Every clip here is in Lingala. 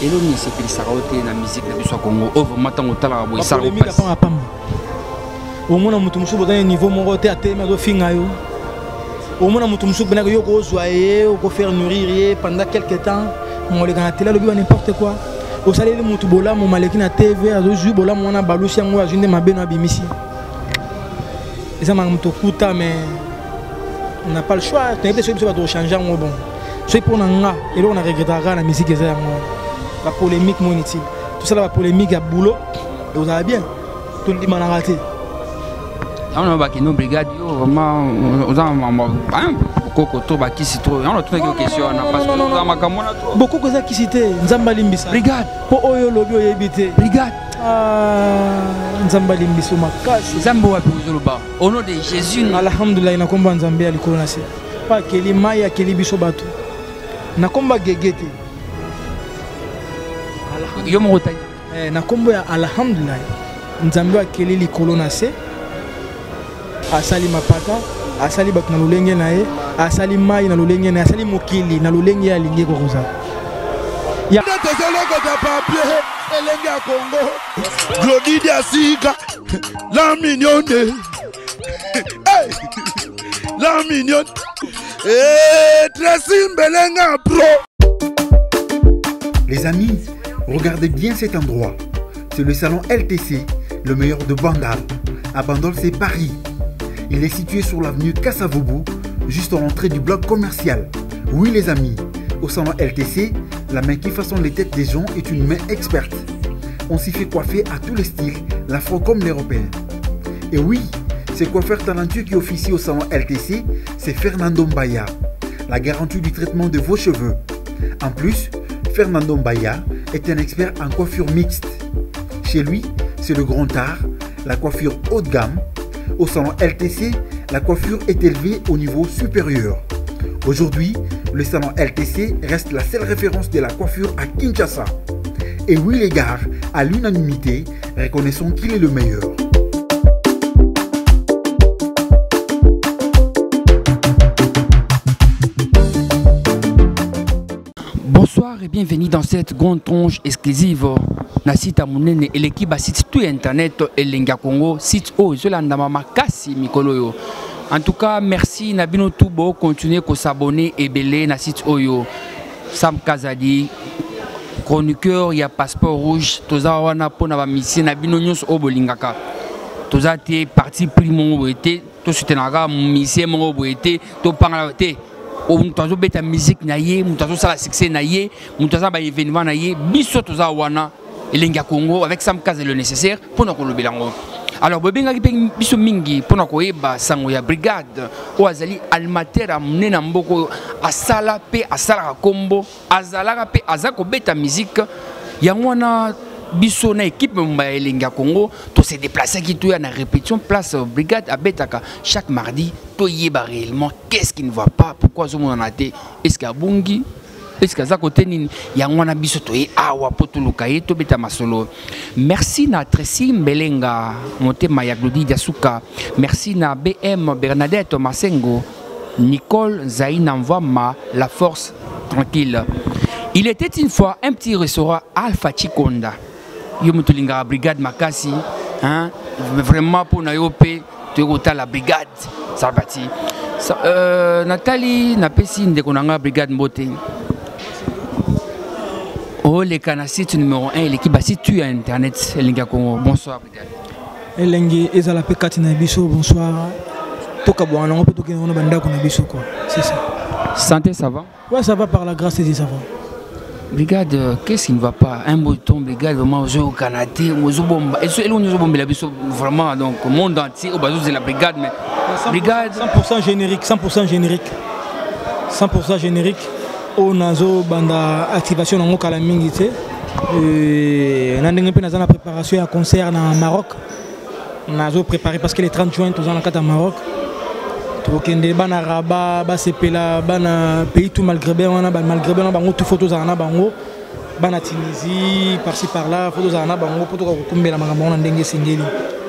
Eloko nini esepelisaka yo te na musique na biso ya Congo oyo vraiment ntango otalaka boye esalaka Bapolémique mpasi? apanga pamba. Omona moto mosusu boza na niveau moko te, atelemi azofinga yo. Omona moto mosusu mpenaka yo okozwa ye, okofaire nourrir ye pendant quelque temps, moleka na tele alobi ba n'importe quoi. Osaleli moto bolamu, maleki na TV azozwi bolamu wana, balusi yango, azwi nde mabe no abimisi. Eza makambo tokuta, mais on n'a pas le choix. Toyebi te soki biso bato kochange yango. Bon, soki mpo na nga, eloko na regrettaka kaka na musique eza yango wana, bapolémique mo inutile. Tosala bapolémique ya boulot, ekozala bien. Tondimanaka te. Yango na bakende brigade, yo vraiment oza na mambo bokoko to bakisi to yango natunaki yo question wana parce que oza makambo wana to. Bokoko eza kisi te, Nzambe alimbisa. Brigade. Mpo oyo olobi oyebi te. Brigade. Ah, Nzambe alimbisa makasi. Nzambe wapi ozoloba? Au nom de Jésus. Alhamdulillah, na kombo ya Nzambe ya likolo na se mpo akeli mai, akeli biso bato, na kombo ya gege te. Yo moko otali. Na kombo ya alhamdulillah, Nzambe akeli likolo na se, asali mapata, asali bato na lolenge na ye, asali mai na lolenge na ye, asali mokili na lolenge ye alingi kokozala. Nde tozolokota papier elenge ya Congo. Glodi Diasika, la mignonne. Hey! La mignonne. Hey, Tracy Mbelenga Pro. Les amis, regardez bien cet endroit. C'est le salon LTC, le meilleur de Bandal. À Bandol, c'est Paris. Il est situé sur l'avenue Kasavubu, juste à l'entrée du bloc commercial. Oui les amis, au salon LTC, la main qui façonne les têtes des gens est une main experte. On s'y fait coiffer à tous les styles, l'afro comme l'européen. Et oui, ce coiffeur talentueux qui officie au salon LTC, c'est Fernando Mbaya, la garantie du traitement de vos cheveux. En plus, Fernando Mbaya est un expert en coiffure mixte. Chez lui, c'est le grand art, la coiffure haut de gamme. Au salon LTC, la coiffure est élevée au niveau supérieur. Aujourd'hui, le salon LTC reste la seule référence de la coiffure à Kinshasa. Et oui les gars, à l'unanimité, reconnaissons qu'il est le meilleur. Bonsoir et bienvenue dans cette grande tronche exclusive na site ya monene eleki basite tout ya internet, Elengi ya Congo, site oyo ezolandama makasi mikolo oyo. En tout cas, merci na bino tout bo continuer kos'abonner ebele na site oyo. Sam Kazadi, chroniqueur ya Passeport Rouge, toza wana mpona bamisie na bino nyonso oyo bolingaka. Toza te parti pris moko boye te, tosutenaka misie moko boye te, topangana te. Moto azobeta musique na ye, moto azosala succès na ye, moto aza baévénement na ye, biso toza wana, Elengi ya Congo avec Sam Kaza, le nécessaire mpona kolobela yango. Alors bobengaki mpe biso mingi mpona koyeba sango ya brigade oyo azali animateur ya monene na mboka oyo, asala mpe asalaka nkombo, azalaka mpe aza kobeta musique. Yango wana biso na équipe mobimba ya Elengi ya Congo tose déplaçaki, toya na répétition place brigade abetaka chaque mardi, toyeba réellement qu'est-ce qui ne va pas, pourquoi azomonana te, est-ce que abungi, est-ce que aza kote nini. Yango wana biso toye awa mpo toluka ye, tobeta masolo. Merci na Tracy Mbelenga, motema ya Glodi Diasuka. Merci na BM Bernadette Masengo, Nicole Zaina Mvama, la force tranquille. Il était une fois un petit restaurant Alpha Chikonda. Yo moto olingaka brigade makasi, hein? Vraiment mpo na yo mpe toyei kotala brigade Sarbati. Natali, napesi ndeko na nga brigade mbote. Oleka na site numéro 1 eleki basite tu ya internet, Elengi ya Congo. Bonsoir brigade. Elengi ezala mpe kati na biso. Bonsoir. Tokabwana nango mpe tokende wana bandako na biso quoi, c'est ça. Santé, ça va? Ouais, ça va, par la grâce de Dieu, ça va. Brigade, qu'est-ce qui ne va pas? Un bouton, brigade, vraiment, ozokana te, ozobomba eloko nyonso obombela biso vraiment. Donc monde entier oyo bazozela brigade, mais brigade. 100% générique, 100% générique, 100% générique oyo nazobanda activation nango kala mingi te. Na ndenge mpe naza na préparation ya concert na Maroc, nazo préparé parce que le 30 juin toza na kati ya Maroc, tokokende bana Rabat basepela, bana pays tout maghrébin wana, bamaghrébin wana bango tout, faut tozala na bango, bana Tunisie par-ci par-là, faut tozala na bango mpo toka kokumbela makambo wana ndenge esengeli.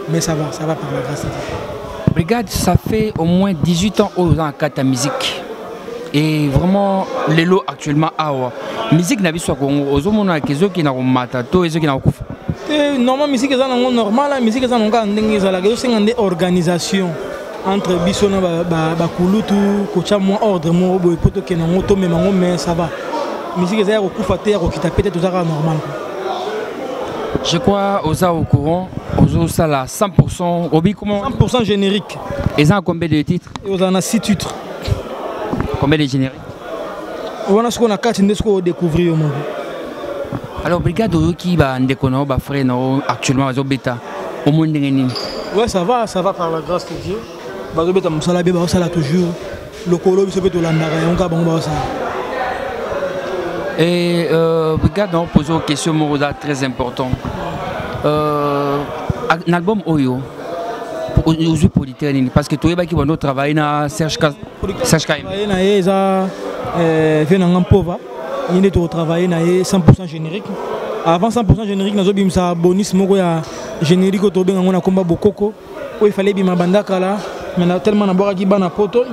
Mais ça va, ça va, par la grâce de Dieu. Brigade, ça fait au moins 18 ans oyo oza na kati ya musique et vraiment lelo actuellement awa. Musique na biso ya Congo ozomona ke ezokenda komata to ezokenda kokufa? Te, normal, musique eza nango normal, musique eza nango kaka ndenge ezalaka. Ezosenga nde organisation entre biso na bakulutu, kotya mwa ordre moko boye mpo tokende yango, tomema yango. Mais ça va, musique eza ya kokufa te, ya kokita pe te, toza kaka normal. Je crois oza au courant, ozosala 100% obi comment? 100% générique. Eza combien de titres? Ozala na 6 titres. Combien de génériques? Wana sikoyo na kati nde sikoyo odécouvrir yo moko. Alors brigade, oyoki bandeko na yo, bafrère na yo actuellement bazobeta, omoni ndenge nini? Ouais, ça va, ça va, par la grâce de Dieu. Bazobeta mosala be, bazosala toujours lokolo, biso mpe tolandaka yango kaka bango bazosala. Et brigade, on pose une question moko très important. Un album oyo ozwi producteur nini? Parce que toyebaki bando travaille na Serge Serge Kaim. Na ye eza vie na nga Mpova, ye nde tokotravaille na ye 100% générique. Avant 100% générique, nazobimisa bonus moko ya générique oyo tobenga yango na komba Bokoko, oyo efale ebima banda kala, mais tellement nabwakaki bana poto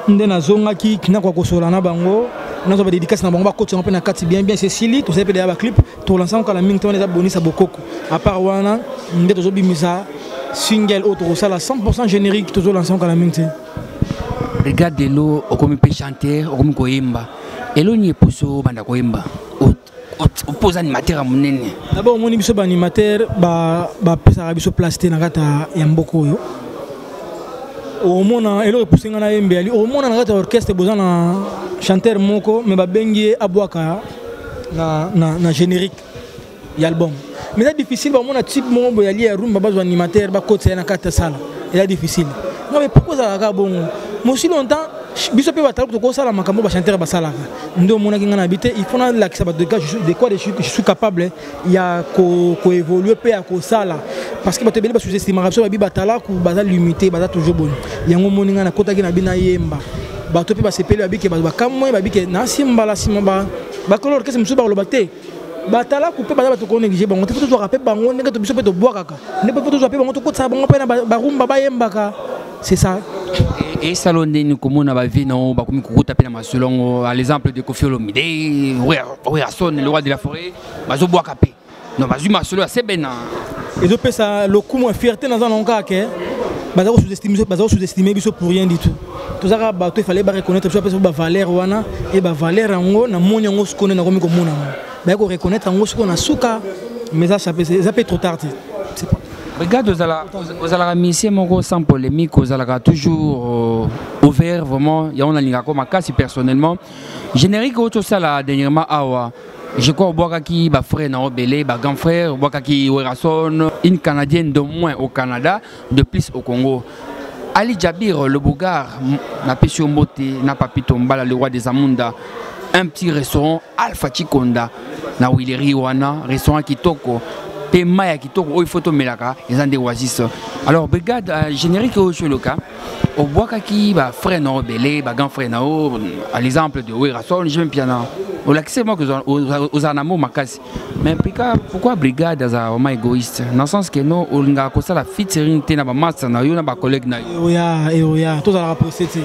nde nazongaki nakoka kosola na bango, nazwa badédicace na bango, bakotisa yango mpe na kati bien bien. Cécile, tosali mpe deya baclip, tolansa yango kala mingi te. Wana eza bonus ya Bokoko. À part wana nde tozobimisa single oyo tokosala 100% générique, tozolansa yango kala mingi te. Regarde, lelo okomi mpe chanteur, okomi koyemba. Eloni epusi obanda koyemba opoza animateur ya monene? D'abord omoni, biso baanimateur bapesaka biso place te na kati ya mboka oyo. Omona eloko epuse nga nayembe ali, omona na kati ya orchestre boza na chanteur moko, mais babengi ye abwaka na générique ya album, mais eza difficile. Bamona type moko boye ali ya rumba, bazwa animateur, bakotisa ye na kati ya sala, eza difficile. Non, mais pourquoi ezalaka bongo? Mosi longtemps biso mpe batala tokosala makambo bachanteur basalaka. Nde omonaki ngai na bi te, il faut nalakisa bato de quoi je suis capable ya koévolue mpe ya kosala, parce que bato ebele basous-estimaka biso, babi batalaku baza limité, baza toujours boni. Yango omoni ngai nakotaki na bi nayemba, bato mpe basepeli, babike bato bakamwe, babike nasimbala nsima bakolo orchestre mosusu bakoloba te, batalaku mpe baza bato, konéglige bango te. Mpo tozwaka mpe bango ndenge biso mpe tobwakaka nde, mpo tozwa mpe bango, tokotisaka bango mpe na barumba, bayembaka, c'est ça. Esalo ndeni komona bavie na oyo bakomi kokuta mpe na masolo yango, à l'exemple de Koffi Olomide, Werrason, le roi de la forêt, bazobwaka mpe non, bazwi masolo ya sebena? Ezopesa lokumu ya fierté. Naza nango kaka ke baza kosous-estime biso pour rien du tout. Toza kaka bato, efale bareconnaître biso, bapesa bavaleur wana. E bavaleur yango namoni yango sikoyo nde nakomi komona yango, baye koreconnaître yango sikoyo na suka, mais eza mpe trop tard te. Regarde, ozalaka musicien moko sans polémique, ozalaka toujours ouvert vraiment. Yango nalingaka makasi personnellement. Générique oyo tosala dernièrement awa, je crois obwakaki bafrère na obele, bagrand frère, obwakaki Werrason, une Canadienne de moins au Canada, de plus au Congo, Ali Jabir le Bougar, napesi yo mbote na Papito Mbala, le roi des Amunda, un petit restaurant Alpha Chikonda na Wileri wana, restaurant kitoko mpe mai ya kitoko oyo ifo tomelaka eza nde Oasis. Alors brigade, générique oyo soloka, obwakaki bafrère na obele, bagrand frère na yo, à l'exemple de Werrason, JB Mpiana. Olakisi moko ozala na mo makasi. Mais pika, pourquoi brigade azala vraiment égoïste, dans le sens que no olingaka kosala featuring te na bamaster na yo, na bacollègue na yo? Oya eoya, tozalaka pressé te.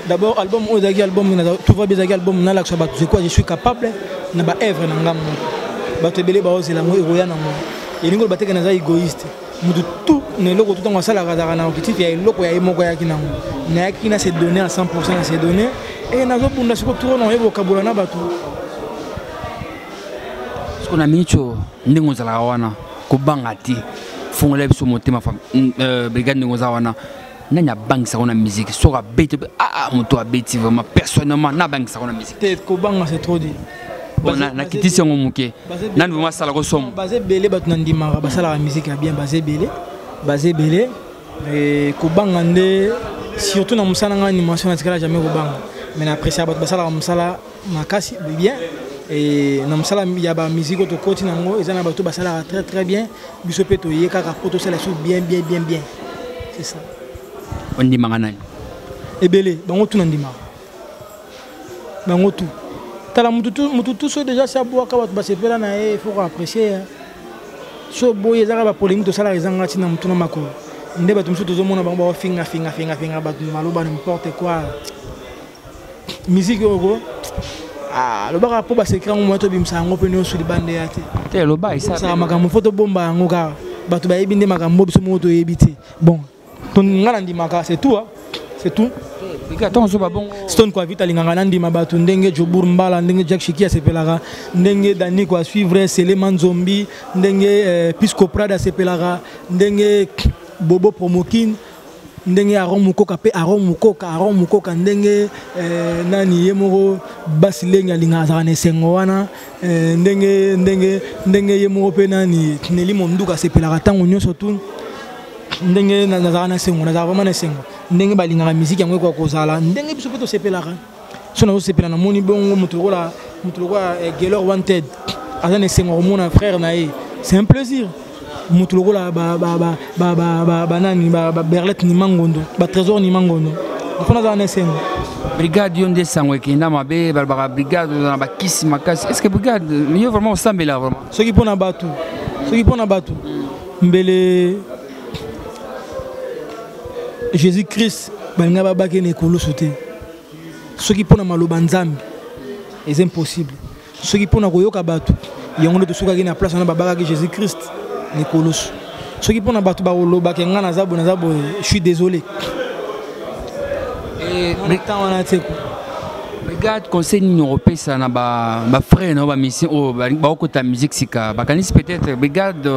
D'abord album oyo ezalaki album, tout va bien, ezalaki album nalakisa bato c'est quoi je suis capable na baœuvre na nga moko. Bato ebele baozela yango, ekoya nango. Elingi oloba teke naza égoïste. Motu tout na eloko tu ntango asalaka azalaka na objectif ya eloko ya ye moko. Ayaki nango, nayaki na se donner à 100, na se donner e nazobunda siko turo na oyeba kokabola na bato. Siko na miniti oyo, ndenge ozalaka wana, kobanga te, fongola biso motema. Brigade, ndenge oza wana, nani abangisaka na musique soki abeti? Ah, moto abeti vraiment, personnellement nabangisaka na musique. Te, kobanga c'est trop dit. Nakitisi yango moke. Nani vraiment asalaka somo? Baza ebele bato na ndimaka basalaka musique ya bien, baza ebele, baza ebele. Kobanga nde surtout na mosala nga animation, natikala jamais kobanga, mais na apprécia bato basalaka mosala makasi bien. Na mosala ya bamusique oyo tokoti nango, eza na bato basalaka très très bien. Biso mpe toye kaka mpo tosala so bien bien bien bien, c'est ça. Ondimaka nani? Ebele, bango tu nandimaka bango tu. Tala, mutu tu so déjà si abwaka, bato basepela na ye, il faut koapprécier. So boye ezaka bapolémique tosalaka, ezanga ntina motu na makolo. Nde bato mosusu tozomona bango baofinga finga finga finga bato, maloba n'importe quoi. Musique oyo ko Ah, lobaka mpo basecret yango moya tobimisa yango mpe nyonso libanda ya te. Te, loba esala makambo fo tobomba yango kaka bato bayebi nde makambo biso moko toyebi te. Bon, nga nandimaka, c'est tout, hein? C'est tout. Stone kwa vita alingaka nandima bato ndenge Jobur Mbala, ndenge Jack Shiki asepelaka, ndenge Dani kwa suivre Selema Nzombi, ndenge Pisco Prada asepelaka, ndenge Bobo Promokin, ndenge Aron Mukoka mpe Aron Mukoka, Aron Mukoka, ndenge nani ye moko Basi Lenge alingaka, azalaka na esengo wana, ndenge ye moko mpe nani Neli Monduka asepelaka ntango nyonso tu, ndenge nazalaka na esengo, nazalaka vraiment na esengo ndenge balingaka musique yango ekoka kozala ndenge biso mpe tosepelaka. So nazosepela, namoni bongo moto lokola Gelor Wanted aza na esengo komona frère na ye, c'est un plaisir. Moto lokola banani, Baberlet Nimangondo, Batrésor Nimangondo, mpo nazala na esengo. Brigade, yo nde sango ekenda mabe, balobaka brigade oza na bakisi makasi. Est ce que brigade, yo vraiment osambela vraiment? Soki mpona bato, soki mpona bato, mbele Jésus Christ balinga babaki na ekulusu te. Soki mpona maloba Nzambe, eza impossible. Soki mpona koyoka bato, yango nde tosukaki na place wana babakaki Jésus Christ na ekulusu. Soki mpona bato bakolobaka nga naza boye, naza boye, je suis désolé, temps wana te. Brigade, conseil nini okopesa na bafrère na yo bamusicien oyo baokota musique sika, bakanisi peut-être brigade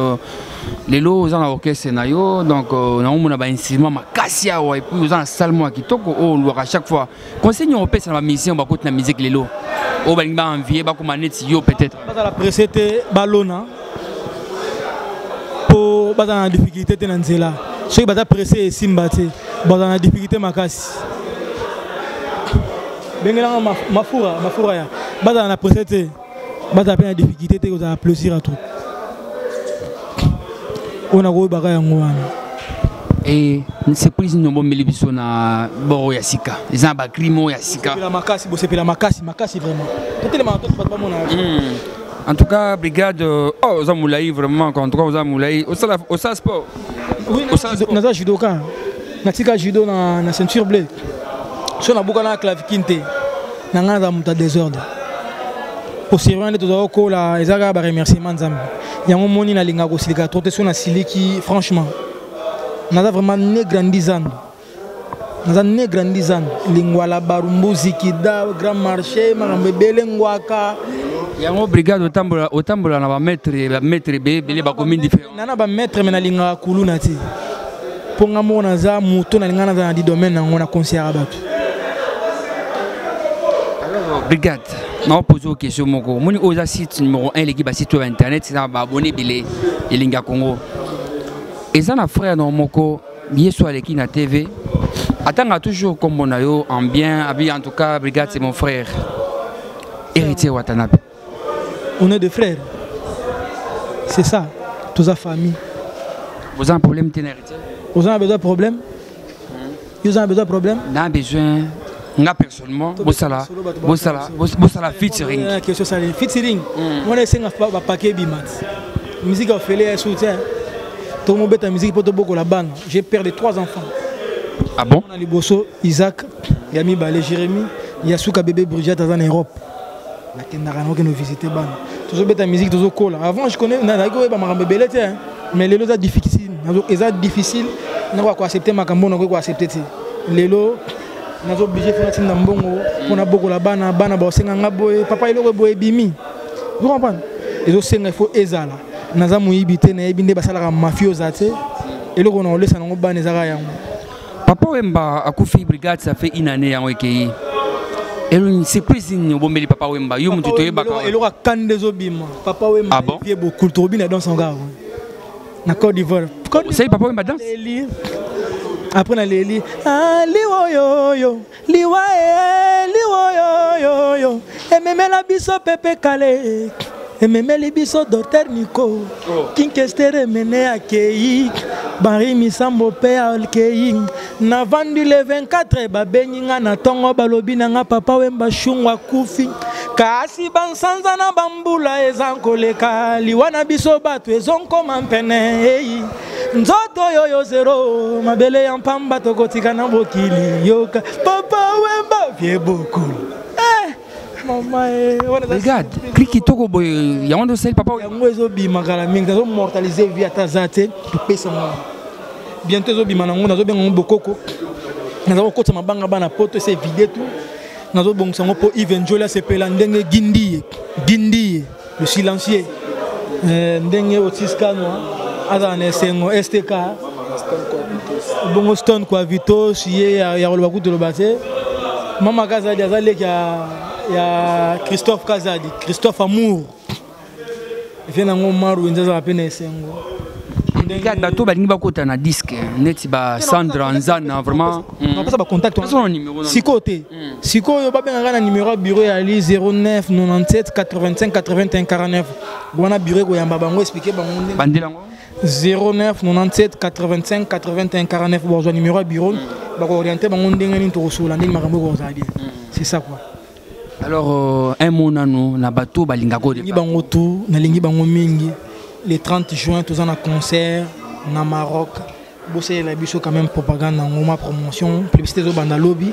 lelo oza na orchestre na yo, donc naomona bainstrument makasi awa, et puis oza na salle moko ya kitoko oyo olwaka chaque fois. Conseil nini okopesa na bamusicien oyo bakoti na musique lelo, oyo balingi baenvie bakoma neti yo peut-être? Bazala pressé te, balona mpo bazala na difficulté te na nzela. Soki baza pressé, esimba te, bazala na difficulté makasi. Bengelanga mafura, mafura ya bazala na pressé te, bazala mpe na difficulté te, kozala plaisir à trop. Oyo nakoyebaka yango wana. E surprise nini obombeli biso na boro ya sika? Eza na bacrime oyo ya sika? Bosepela makasi, bosepela makasi makasi vraiment. Totelemaka to bato bamona. En tout cas, brigade, oh, oza molai vraiment. En tout cas, oza molai, osala sport? Oui, naza judoka, natika judo na ceinture bleu. So nabuka na clavicule te, na ngai naza moto ya désordre. Posterior nde tozala kokola, eza kaka baremerciement Nzambe. Yango moni nalingaka kosilika trop te. So nasiliki, franchement, naza vraiment ne grandi zando, naza ne grandi zando, Lingwala, Barumbu, Zikida, Grand Marché, makambo ebele, Ngwaka. Yango brigade, otambola na bamaître ebele ebele, bacommune différent. Nana bamaître, me nalingaka kuluna te, mpo nga moko naza moto nalinga naza na di domaine nango na conseillaka bato. Brigade, naopose o question moko. Omoni oyo eza site numéro 1 eleki basite oyo ya internet, eza na baabonné ebele, Elengi ya Congo. Eza na frère na moko ye so aleki na TV, atanga toujours kombo na yo en bien, abi en tout cas brigade, c'est mon frère, Héritier Watanabe. On est des frères, c'est ça, toza famille. Oza un problème te na Héritier? Oza na besoin problème? Yo oza na besoin problème? Na besoin nga personnellement bosala featuring. Question sali featuring wana esenga bapake ebima ti musique ofele ya soutien. Tomobeta musique mpo tobokola bana. J'ai père de trois enfants. Ah bon? Na liboso Isaac, ya mibale Jérémie, ya suka bébé Brigitte aza na Europe. Nakendaka nango kende visite bana. Tozobeta musique, tozokola. Avant, je connais, nazalaki koyeba makambo ebele te, mais lelo eza difficile, eza difficile nakoka koaccepte makambo nakoki koaccepte te. Lelo naza obligé fo natinda mbongo mpona bokola bana. Bana baosenga nga boye: "Papa, eloko boye ebimi." Vous comprendre? Ezosenga ifo ezala. Naza moyibi te, nayebi nde basalaka mafia oza te. Eloko na kolesa nango bana ezaka yango. Papa Wemba akufi, brigade, ça fait une année yango ekei. Eloni surprise nini obombeli Papa Wemba, yo moto toyebaka? Eloko akanda ezobima, Papa Wemba. Ah bon? Vie bokul, tokobina danse encore na Côte d'Ivoire. Osali Papa Wemba danse? Après naleli: "Ah, liwa oyoyo, liwa e, liwa oyoyoyo ememela biso Pepe Kale, ememeli biso Docteur Nico, oh. Kinkester emene akei, Henri Misambo mpe akei." Navandi le 24, babengi nga na ntongo, balobi na nga Papa Wemba shungu akufi. Kasi bansanza na bambula eza koleka, liwa na biso bato ezonkoma mpene. Ei nzoto oyo zero, mabele ya mpamba, tokotika na mokili. Yoka Papa Wemba, vie bokulu, eh. Mama eh, Regarde, cri kitoko boye yango nde osali papa. Yango ezobima kala mingi, nazo mortaliser vie ata aza te, topesa ngo. Bientôt ezobima nango, nazobenga ngo bokoko. Naza kokotisa mabanga bana poto ese vide tout. Nazobongisa ngo mpo Yves Njoli asepela ndenge Gindiye, Gindiye le silencieux. Eh, ndenge Otis Kanwa azala na esengo STK bongo Stone kwa Vitos ye ya koloba kutu loba te. Mama Kazadi aza leki ya Christophe Kazadi, Christophe Amour. Vie nango Maru nzaza azala mpe na esengo. Ndenge bato balingi bakota na disque neti ba Sandra Nzana vraiment. Napesa ba contact sikoyo te. Sikoyo babengaka na numéro ya bureau ya li 09 97 85 81 49. Wana bureau koyamba bango expliquer bango ndenge. Bandela yango 09 97 85 81 49 bozwa numéro ya bureau bako orienter bango ndenge nini tokosola ndenge makambo ekozala bien. C'est ça quoi. Alors un mot nanu na bato balingako de bango tout nalingi bango mingi. Le 30 juin toza na concert na Maroc. Bosalela biso quand même propagande nango ma promotion publicité ezobanda lobi.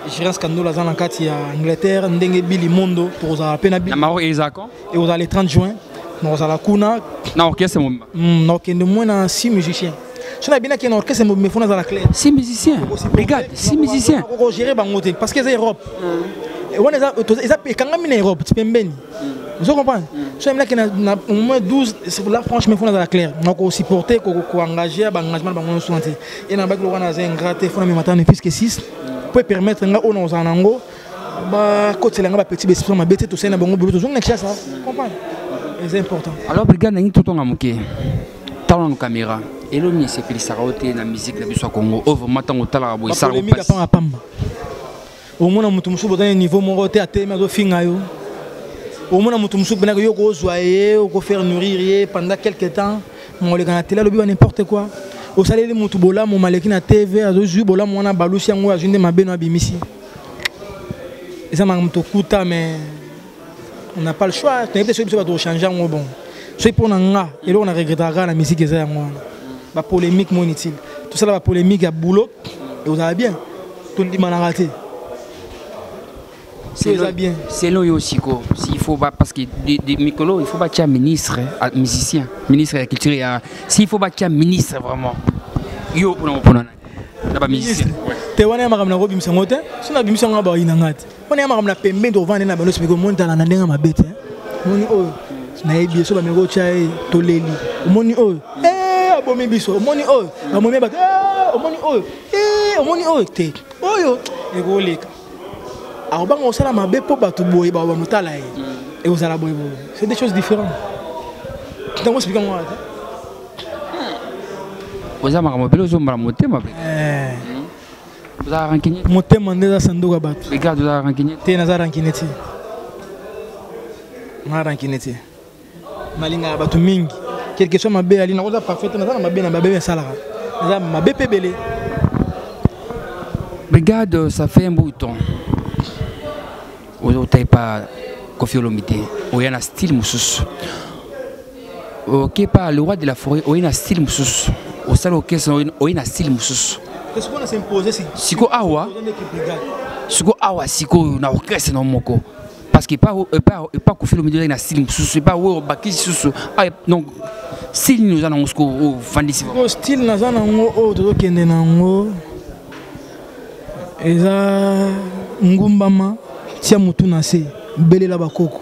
Gérance Kandola aza na kati ya Angleterre ndenge Billy Mondo tokozala pe na na Maroc eza quand? Ekozala le 30 juin. Nakozala kuna na orchestre mobimba. Nakokende moins na 6 musiciens. So na binaki na orchestre mobimba fona za clair. 6 musiciens. Regarde, 6 musiciens. Ko gérer bango te parce que c'est Europe. Wana eza eza ekangami na Europe, ti pembeni. Vous comprenez? So na na au moins 12 là franchement fona za clair. Nako supporter ko ko engager ba engagement bango so te. Et na ba ko wana za ingrate fona mi matane puisque 6 pour permettre nga ona ozana nango ba kotela nga ba petit besprit ma bete to sena bango boulot to zonga Kinshasa. Comprendre? C'est important. Alors brigade na ngi totonga moke. Tala na caméra. Elo ni sepelisaka yo te na musique na biso ya Congo. Oh vraiment tango otalaka boye esala Ba polémique pamba pamba. Omona mutu mosusu boza na niveau moko te atemi azofinga yo. Omona mutu mosusu mpenaka yo kozwa ye, okofaire nourrir ye pendant quelque temps. Moleka na télé alobi ba n'importe quoi. Osaleli mutu bolamu maleki na TV azozwi bolamu wana balusi yango azwi nde mabe no abimisi. Eza makambo tokuta mais on n'a pas le choix. Toyebi te soki biso bato kochange yango bon. Soki mpo na nga eloko na regrettaka kaka na musique eza yango wana. Ba polémique mo inutile. Tosala ba polémique ya boulot ekozala bien. Tondimanaka te. C'est bien. Selon yo siko, s'il faut pas parce que de Mikolo, il faut pas qu'il y ait ministre, musicien, ministre de la culture, ya, s'il faut pas qu'il y ait ministre vraiment. Yo pour nous pour na ba musicien. Te wana makambo na kobimisa ngo te, so na bimisa ngo ba ina ngati. Wana makambo na pembe to vanda na bano siko monta na ndenga mabete. Moni oyo na yebi so ba meko tcha ye toleli. Moni oyo eh abomi biso. Moni oyo ba momi ba eh moni oyo eh moni oyo te. Oyo ekoleka. Akobanga kosala mabe mpo bato boye ba motala ye. Ekozala boye boye. C'est des choses différentes. Ntango explique yango wana te. Oza makambo ebele ozombala motema pe. Oza rancunier? Motema nde eza sanduku ya bato. Regarde, oza rancunier? Te, naza rancunier te. Naza rancunier te. Nalingaka bato mingi. Quelque soit mabe ali, nakoza parfait te, naza na mabe na mabe esalaka. Naza mabe pe ebele. Brigade, ça fait un bout de temps. Ozo pas Koffi Olomide. Oya na style mosusu. Ok, pas le roi de la forêt, oya na style mosusu. Osala orchestre, oya na style mosusu. Est-ce qu'on a s'imposé si Siko awa. Siko awa siko na orchestre na moko. Parce que pas Koffi Olomide na style mosusu, pas oyo bakisi susu. Ah, donc style nous allons au fandisi. Style naza nango oyo tozokende nango eza ngumbama tia mutu na se belela bakoko.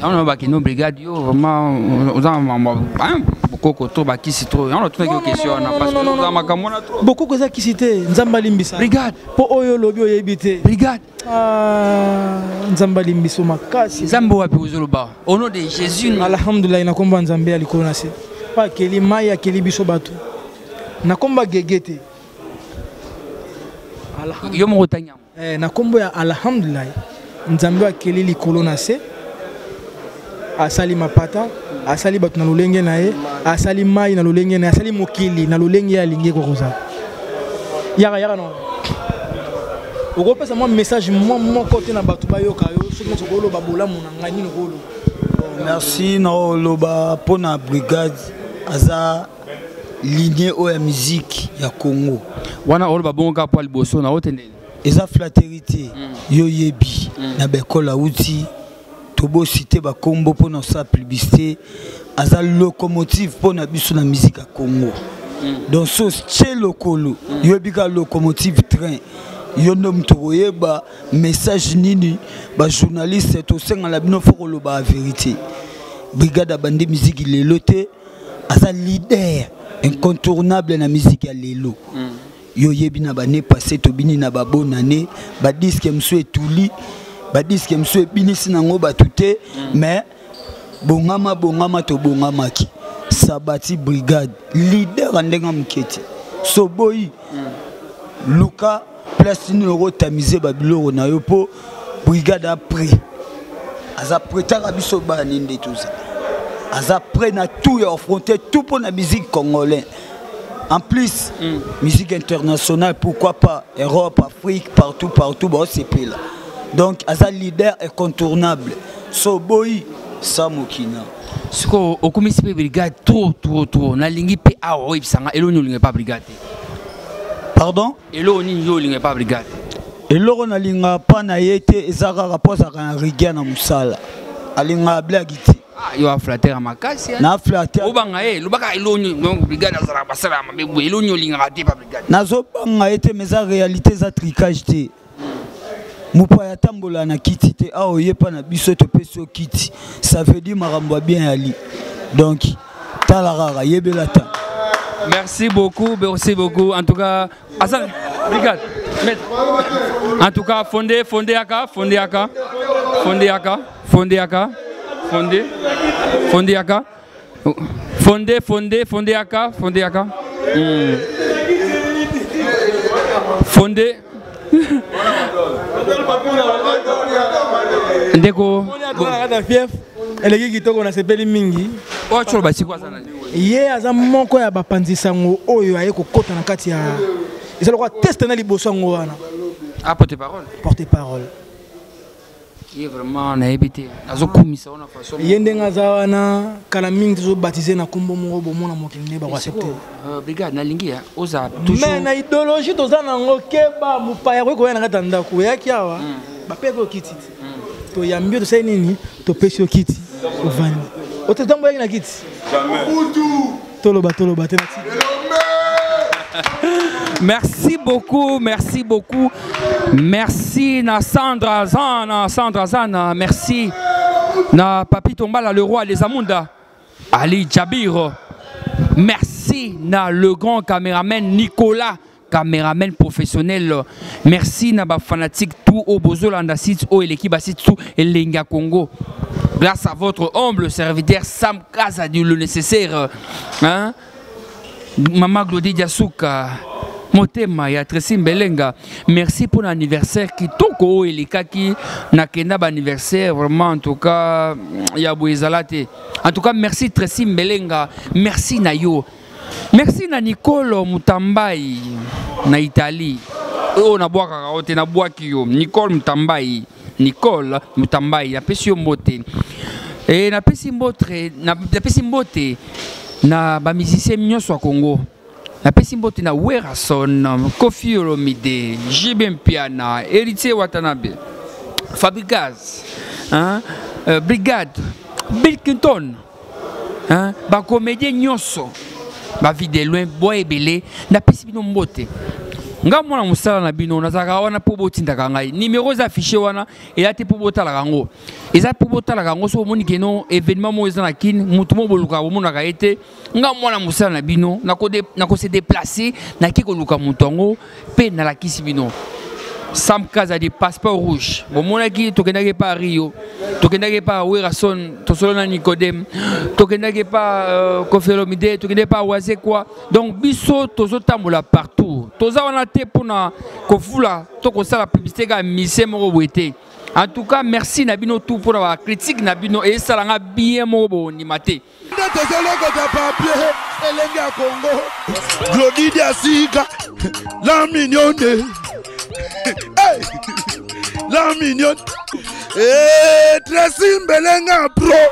Yango na bakino brigade yo vraiment oza mambo hein bokoko to bakisi trop. Yango tuna ki question wana parce que oza makambo na trop. Bokoko eza kisi te, Nzambe alimbisa. Brigade. Po oyo lobi oyebi te. Brigade. Ah, Nzambe alimbiso makasi. Nzambe wapi ozoloba? Au nom de Jésus. Alhamdulillah na komba Nzambe ya likolo na se. Pa akeli mai akeli biso bato. Na komba gege te. Yo moko otangi yango. Na kombo ya alhamdulillah Nzambe akeli likolo na se. Asali mapata, asali bato na lolenge na ye, asali mai na lolenge na ye, asali mokili na lolenge ya alingi kokozala. Yaka yaka non. Okopesa mwa message mwa moko te na bato bayoka yo soki neti okoloba bolamu na ngai nini okoloba. Merci na oloba mpona brigade aza lignée oyo ya musique ya Congo. Wana oloba bongo kaka po liboso na otende. Eza flatterie te. Yo yebi na baekole awuti, tobosi te bakombo mpona osala publicité. Aza locomotive mpona biso na musique ya Congo. Donc so tie lokolo, yoyebi kaka locomotive train. Yo nde moto koyeba message nini. Bajournaliste, tosengala bino fo koloba ya vérité. Brigade abandi musique lelo te, aza leader incontournable na musique ya lelo. Yo oyebi na bane passé tobini na babonne année, badisque mosusu etuli, badisque mosusu ebinisi nango bato te. Mais bongama bongama, tobongamaki. Sabati brigade leader ya ndenge moke te. So boyi luka place nini okotamize babiloko na yo, mpo brigade après aza pretaka biso bani nde toza. Aza prêt na tout ya affronter tout mpo na musique congolais, en plus musique internationale, pourquoi pas Europe, Afrique, partout partout baosepela. Donc aza leader incontournable. So boyi sa mokina. Sikoyo okomisi mpe brigade trop trop trop. Nalingi mpe awa oyebisanga eloko nini olinga pa brigade te. Pardon? Eloko nini yo olinga pa brigade? Eloko nalingaka mpa na ye te eza kaka mpo azalaka na rigueur na mosala, alingaka blague te. Ah, yo aflatter ya makasi. Na flatter? Obanga ye, lobaka eloko nini. Donc brigade azalaka, basalaka mabe boye, eloko nini olingaka te pa brigade? Nazobanga ye te, mais eza réalité, eza tricage te. Mopaya atambola na kiti te. Awa oye mpa na biso, topesi yo kiti, ça veut dire makambo ya bien yali. Donc tala kaka, yebela ta. Merci beaucoup, merci beaucoup. En tout cas, Hassan, brigade, maître. En tout cas, fondé, fondé Aka, fondé Aka, fondé Aka, fondé Aka, fondé, fondé Aka, fondé, fondé, fondé Aka, fondé Aka. Fondé. Ndeko. Fief eleki kitoko, nasepeli mingi. Oyo tsholo basiko aza na ye, aza moko ya bapanzi sango oyo aye kokɔta na kati ya eza lokola test na liboso yango wana. Ah, porte parole. Porte parole. Ye vraiment nayebi te, nazokumisa wana façon. Ye ndenge aza wana, kala mingi tozobaptiser na nkombo moko, bomona mokili nde bakoaccepte. Brigade, nalingi ya oza mais toujours na idéologie toza nango, keba, mopaya koki koya na kati ya ndako. Oyaki awa, bapeki yo kiti te, toyambi yo, tosali nini, topesi yo kiti, ovandi ote. Ntango oyaki na kiti, toloba toloba te na tiki. Merci beaucoup, merci beaucoup. Merci na Sandra Zana, Sandra Zana, merci na Papi Tombala, le roi des Amunda, Ali Jabir. Merci na le grand caméraman Nicolas, caméraman professionnel. Merci na ba fanatique tout au Bozolanda site au l'équipe site tout Elengi ya Congo. Grâce à votre humble serviteur Sam Kazadi, le nécessaire. Hein? Maman Glody Diasuka, motema ya Tracy Mbelenga, merci pour l'anniversaire kitoko oyo elekaki. Nakenda ba anniversaire vraiment, en tout cas ya boye ezala te. En tout cas merci Tracy Mbelenga, merci na yo. Merci na Nicole Mutambai na Italie. Oyo nabwakaka yo te, nabwaki yo. Nicole Mutambai, Nicole Mutambai, napesi yo mbote. E napesi mbote, napesi mbote na bamusicien nyonso ya Congo. Napesi mbote na Werason, Koffi Olomide, JB Mpiana, Héritier Watanabe, Fabregas, hein, Brigade, Bill Clinton, hein, bacomédien nyonso, bavie de loin, boa ebele, napesi bino mbote. Nga mwana mosala na bino, nazalaka wana mpo botindaka ngai. Numero eza affiché wana, eza te mpo botalaka yango, eza mpo botalaka yango. So omoni keno événement moko eza na Kine, motu moko bolukaka, bomonaka ye te, nga mwana mosala na bino nakose déplacer, naki koluka moto yango mpe nalakisi bino. Sam Kazadi, passeport rouge, bomonaki tokendaki pa Rio, tokendaki pa Werason, tosolo na Nicodème, tokendaki pa Koffi Olomide, tokendaki pa Wazekwa. Donc biso tozotambola partout, toza wana te mpona kofula to kosala publicité kaka mise moko boye te. En tout cas merci na bino tout mpona bacritique na bino, esalanga bien moko bondima te. Nde tozolokota papier elenge ya Congo. Glodi Diasika, la mignonne. Hey! La mignonne. Eh, Tracy Mbelenga pro.